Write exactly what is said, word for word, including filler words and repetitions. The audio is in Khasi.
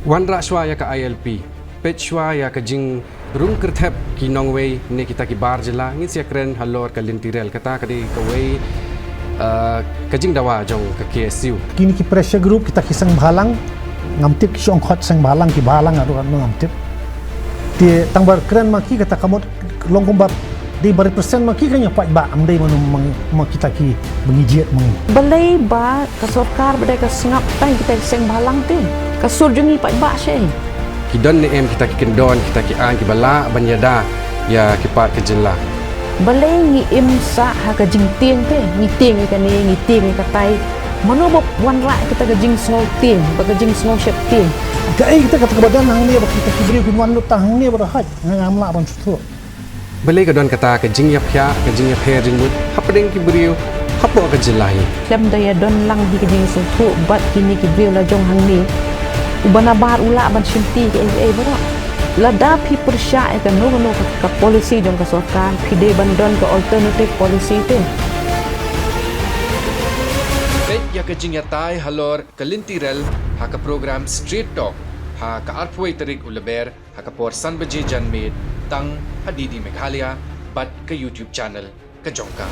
Wanrah shuwa ïa ka I L P, peit shuwa ïa ka jingrung kyrthep ki nongwei ne kita ki bar jylla, ngin sa ïakren halor ka lynti rel, kata ka dei kawei, uh, ka jingdawa jong ka K S U. Kine ki pressure group, kita ki seng bhalang, ngam tip ki shong khot seng bhalang, ki bhalang ado kat ngam tip. Te tang ba kren ma ki kata ka mut long kumba dei ba represent ma ki ka ïa paidbah, am dei mano ma, ma kita ki ba ngi jied ma ngi. Balei ba ka sorkar ba dei ka sngap tang kita ki seng bhalang te? Ka sur jong ngi paidbah shi. Ki don ne em kita ki kyndon, kita ki aiñ kiba lah ban ïada ïa ki paid ka jylla? Balei ngi im sah ha ka jingtieng te? Ngi tieng ïa kane, ngi tieng ïa katai. Mano ba wanrah kita ka jingsngew tieng, ba ka jingsngew sheptieng? Kaei kita kata kaba don hangne ba kita ki briew kin wan lut tang hangne ba da hait? Nga ngam lah ban sngewthuh. Balei ka don kata ka jingïaphiah, ka jingïapher jingmut hapdeng ki briew hapoh ka jylla hi? Khlem da ïa don lang hi ka jingsngewthuh bad kine ki briew la jong hangne, uba nabar u lah ban shimti kaei kaei baroh. Lada phi pyrshah ïa kano kano ka, ka policy jong ka sorkar, phi dei ban don ka alternative policy te. Peit ïa ka jingïatai halor ka lynti rel ha ka program Straight Talk ha ka arphew wei tarik u Lber ha ka por san baje janmiet, tang ha D D Meghalaya bad ka YouTube channel ka jong ka.